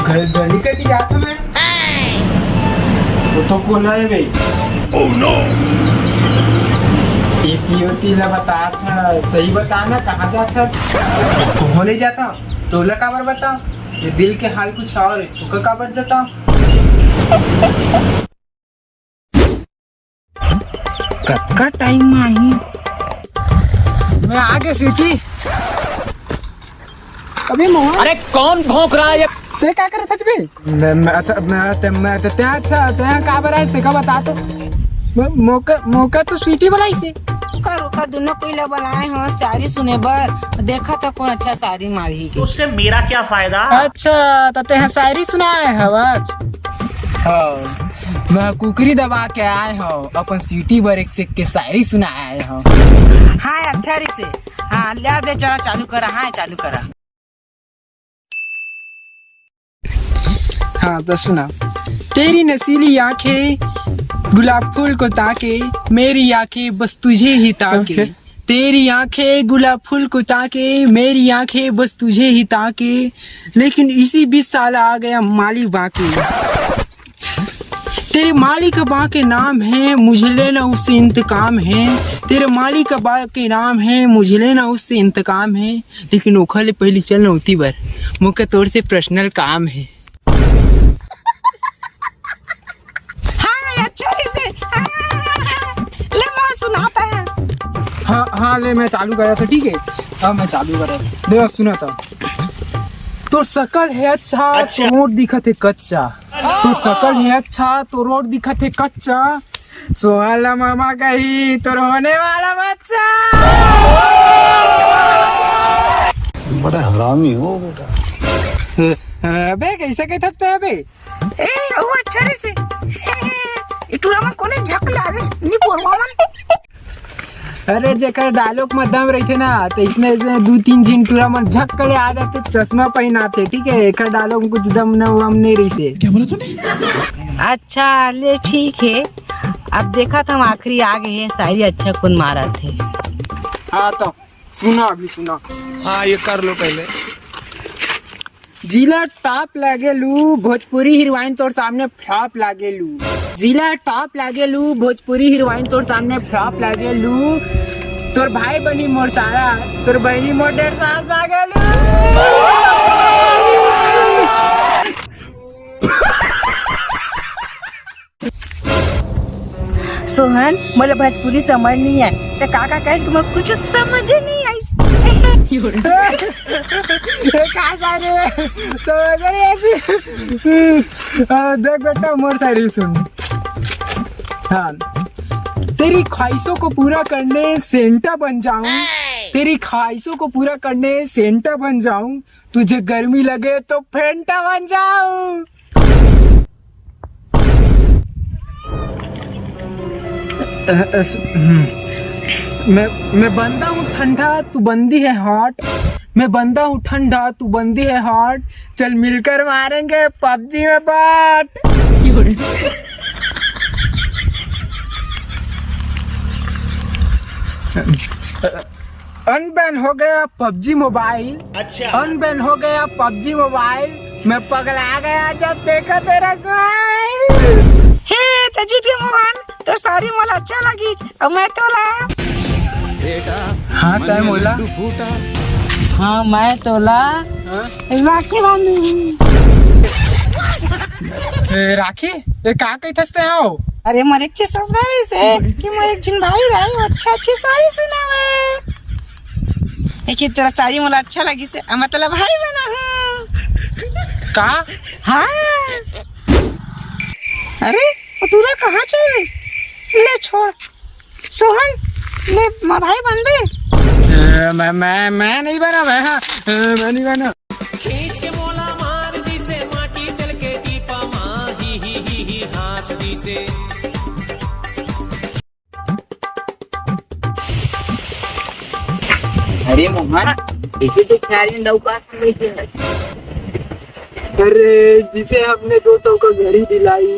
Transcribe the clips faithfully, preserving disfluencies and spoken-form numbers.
अरे, जल्दी करके जाता मैं। वो तो कोन है बे? Oh no! एती ओती ला बता था, सही बता ना, कहाँ जाता? कहाँ ले जाता? तोला काबर बता? ये दिल के हाल कुछ और है, तोका काबर जाता? कतका टाइम में आई? मैं आगे सीटी। अबे मोहन। अरे कौन भौंक रहा है ये? ते का करत हच बे? मैं, मैं, अच्छा, मैं, ते, मैं, ते, ते, अच्छा, ते यहाँ का बराए, ते का बता तो? मैं, मोका, मोका तो स्वीटी बुलाई से। रुका, रुका, दोनों कोई ला बुलाए हो, शायरी सुने बर। देखा तो कौन अच्छा शायरी मारी के। उससे मेरा क्या फायदा? अच्छा, तो ते यहाँ शायरी सुनाए हवच? हाँ, मैं कुकरी दबा के आए हो, अपन स्वीटी बर एक से एक के शायरी सुनाए आए हो। हाँ, अच्छा री से। हाँ, ले दे, चला चालू करा। हाँ, चालू करा। हाँ, तो सुना। तेरी नशीली आंखें गुलाब फूल को ताके, मेरी आंखें बस तुझे ही ताके। OK। तेरी आंखें गुलाब फूल को ताके, मेरी आंखें बस तुझे ही ताके, लेकिन इसी बीच साला आ गया माली बाकी। तेरे मालिक बा के नाम है, मुझे लेना उससे इंतकाम है। तेरे मालिक बा के नाम है, मुझे लेना उससे इंतकाम है। लेकिन ओखर ले पहली चल ना उती बर, मोके तोर से पर्सनल काम है। हाँ, अच्छा ही से। हाँ, हाँ, हाँ, हाँ। ले, मैं सुनाता है। हाँ, हाँ, ले, मैं चालू करा था, ठीक है? हाँ, मैं चालू करा। देखो, सुना था। तोर शकल है अच्छा, अच्छा। तोर ओंठ दिखत है कच्चा। तोर शकल है अच्छा, तोर ओंठ दिखत है कच्चा। सोहला मामा कही, तोर होने वाला बच्चा। बड़ा हरामी हो बेटा। अबे, कैसे कहत हस ते अबे? ए, ओ अच्छा रे से। ए, ए, ए, टूरा मन कोने झक ले आगे से, नी पोरवा मन। अरे, जेकर डायलॉग में दम रहिथे ना, तो इसने, इसने दू तीन झिन टूरा मन झक ले आ जाथे, चश्मा पहनाथे, ठीक है? एकर डायलॉग में कुछ दम न वम नहीं रहिथे। क्या बोला तूने? अच्छा, ले ठीक है, अब देखा था हम आखिरी आ गए हैं, शायरी अच्छा कौन मारा थे। हाँ, तो सुना, अभी सुना। हाँ, ये कर लो पहले। जिला टॉप लागेलू, भोजपुरी हीरोइन तोर सामने फ्लॉप लागेलू। जिला टॉप लागेलू, भोजपुरी हीरोइन तोर सामने फ्लॉप लागेलू। तोर भाई बनी मोर सारा, तोर बहनी मोर डेढ़ सास लागेलू। सोहन, मोला भोजपुरी समझ नहीं आए, तो का का कहे, मोला कुछ समझ नहीं आई। ए, का सारे समझ नहीं आती। आ, देख बेटा, मोर शायरी सुन। हाँ, तेरी ख्वाहिशों को पूरा करने सेंटा बन जाऊं, तेरी ख्वाहिशों को पूरा करने सेंटा बन जाऊं, तुझे गर्मी लगे तो फेंटा बन जाऊं। अ, अ, स-, हम्म। मैं, मैं बंदा हूँ ठंडा, तू बंदी है हॉट। मैं बंदा हूँ ठंडा, तू बंदी है हॉट। चल मिलकर मारेंगे पबजी में बॉट। अनबैन हो गया पबजी मोबाइल। अच्छा। अनबैन हो गया पबजी मोबाइल। मैं पगला गया जब देखा तेरा स्माइल। हे, तो जीत गया मोहन, तो शायरी मोला अच्छा लगी। अब मैं तोला। हाँ, तय मोला। हाँ, मैं तोला। हाँ? राखी बांधू। ए, राखी? ए, का कहिथस ते हव? अरे, मोर एक ठे सपना रहिस हे कि मोर एक झिन भाई रहे, वो अच्छा अच्छे शायरी सुनावे। लेकिन तोर शायरी मोला अच्छा लगिस हे, अब मैं तोला भाई बना हूँ। का? हाँ। अरे, वो टूरा कहाँ चल गई? ले छोड़। सोहन, ले, मा भाई बन बे। ए, मैं, मैं, मैं नहीं बना, मैं, हाँ, ए, मैं नहीं बना। खींच के मोला मार दिसे, माटी चल के टीपा मा, ही, ही, ही, ही, हाँस दिसे। अरे मोहन, इसे तो खिलाड़ी ने लौका समझ लिया। अरे, जिसे हमने दो सौ का घड़ी दिलाई,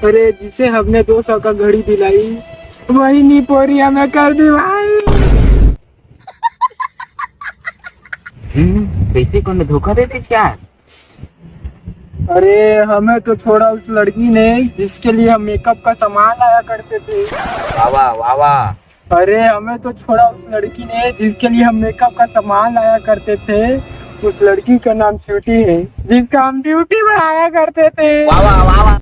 अरे, जिसे हमने दो सौ का घड़ी दिलाई, वही निपोरी हमें कर दी भाई। हम्म, कैसे कोनो धोखा दे दे क्या? अरे, हमें तो छोड़ा उस लड़की ने जिसके लिए हम मेकअप का सामान लाया करते थे। वाह वाह, वाह वाह। अरे, हमें तो छोड़ा उस लड़की ने जिसके लिए हम मेकअप का सामान लाया करते थे। उस लड़की का नाम स्वीटी है, जिसका हम ड्यूटी बढ़ाया करते थे। वाह वाह, वाह वाह।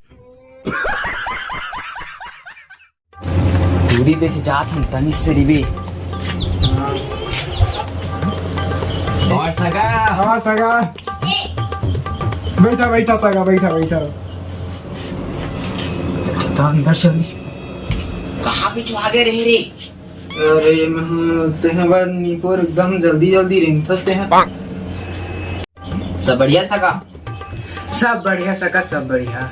टूरी देखे जात हन तनिष से रिबे। और सगा। हाँ सगा। बैठा बैठा सगा, बैठा बैठा। तो अंदर चल। कहाँ पिछुआ गए रहे रे? अरे मैं तेहे बर निपोर एकदम जल्दी जल्दी रेंगथस तेहे। सब बढ़िया सगा? सब बढ़िया सका, सब बढ़िया।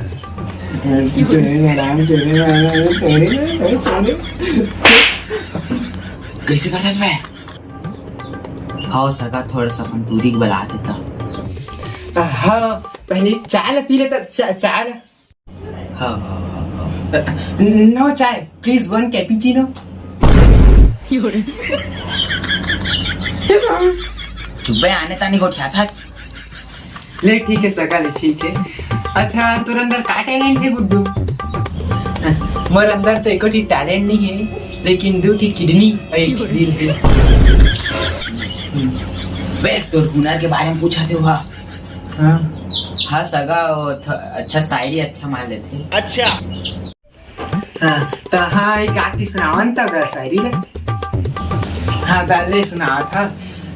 कैसे करता मैं? हाँ सका, थोड़ा सा अपन टूरी के बला देता। हाँ, पहले चाय पी लेता, चा-, चाय। हाँ, हाँ, हाँ, हाँ। No चाय, please one cappuccino। चुप बे, आने तानी गोठिया था। ले ठीक है सका, ले ठीक है। अच्छा, तोर अंदर का टैलेंट है गुड्डू? मोर अंदर तो एको ठी टैलेंट नहीं है, लेकिन दो ठी किडनी और एक दिल है। बे, तोर हुनर के बारे में पूछा थे हुआ। हाँ। हाँ सगा, वो थ-, अच्छा शायरी अच्छा मार लेते। अच्छा। हाँ, तो हाँ, एक आदमी सुनावन तक शायरी ले। हाँ, तो ले सुनावा था।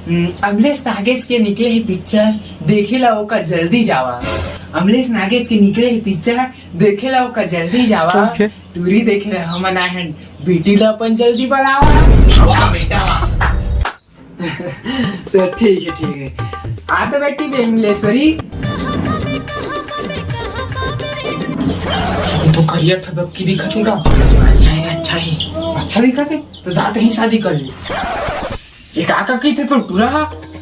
हम्म, अमलेश नागेश के निकले ही पिक्चर, देखे ला ओका जल्दी जावा। अमलेश नागेश के निकले ही पिक्चर, देखे ला ओका जल्दी जावा। Okay। टूरी देखे ला हमन आए हन, बेटी ला अपन जल्दी बुलावा। वाह बेटा। तो ठीक है, ठीक है। आ तो बेटी बे अमलेश्वरी। ये तो करिया ठबक की दिखत है का? अच्छा है, अच्छा है। अच्छा दिखत है? तो जाते ही शादी कर ली। ये का का की थे तो टूरा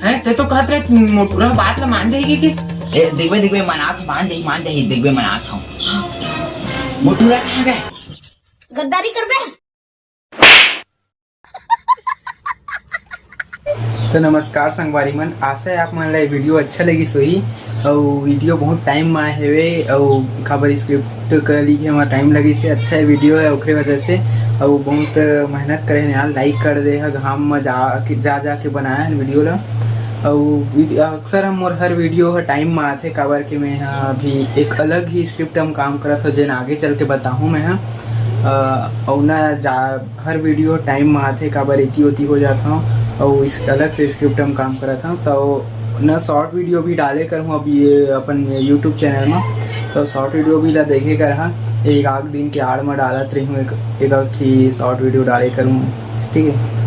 है? ते तो कहत रहे मोटूरा बात ला मान जाएगी कि? ए, देखबे, देखबे, मनात मान जाही, मान जाही, देखबे, मनात हूँ। मोटूरा कहाँ गए? गद्दारी करबे? तो नमस्कार संगवारी मन, आशा है आप मन ला ये वीडियो अच्छा लगिस होही। अउ वीडियो बहुत टाइम में आए हेवे, अउ काबर स्क्रिप्ट कर लिखे में टाइम लगिस हे। अच्छा ये वीडियो है, ओकरे वजह से। अउ बहुत मेहनत करे हे यार, लाइक कर दे हे, घाम में जा के, जा, जा के बनाए हे वीडियो ला। अउ वीडियो, अक्सर हम मोर हर वीडियो ह टाइम में आथे, काबर के मैं ह अभी एक अलग ही स्क्रिप्ट हम काम करत हो, जेन आगे चल के बताहूँ मैं ह। अ, अउ ना जा, हर वीडियो टाइम में आथे, काबर एती ओती हो जात हूँ, अउ इस अलग से स्क्रिप्ट हम काम करत हूँ। तो ना शॉर्ट वीडियो भी डाले करहूँ अब ये अपन YouTube चैनल में, तो शॉर्ट वीडियो भी ला देखे करहा। एक आध दिन के आड़ में डालत रही हूँ, एक, एक आध ठी शॉर्ट वीडियो डाले करूँ, ठीक है।